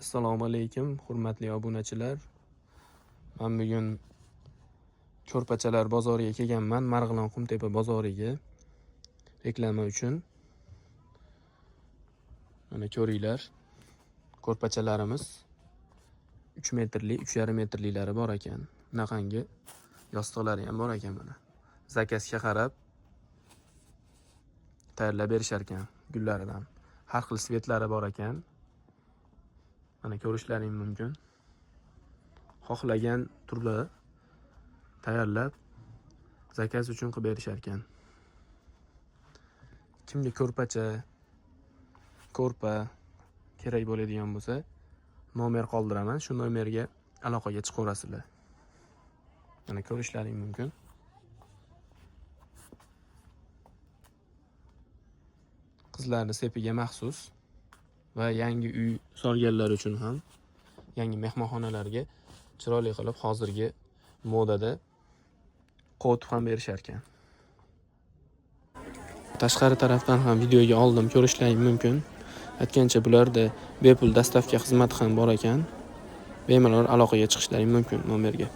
Assalomu alaykum, hurmatli obunachilar. Men bugun ko'rpachalar bozoriga kelganman, Marg'ilon Qumtepa bozoriga reklama uchun. Mana ko'ringlar, ko'rpachalarimiz 3 metrli, 3,5 metrliklari bor ekan. Bunaqangi yostiqlari ham bor ekan mana. Zakazga qarab tayyorlab berishar ekan gullaridan. Har xil svetlari bor ekan. Mana ko'rishlaring mumkin. Xohlagan turda tayyorlab zakaz uchun qilib berishar ekan. Kimga ko'rpacha, ko'rpa kerak bo'ladigan bo'lsa, nomer qoldiraman. Shu nomerga aloqaga chiqaverasizlar. Mana ko'rishlaring mumkin. Qizlarni sepiga maxsus va yangi uy solganlar uchun ham yangi mehmonxonalarga chiroyli qilib hozirgi modada qovutib ham berishar ekan. Tashqari tarafdan ham videoga oldim, ko'rishlaring mumkin. Aytgancha bularda bepul dostavka xizmati ham bor ekan. Bemalol aloqaga chiqishlaring mumkin nomerga.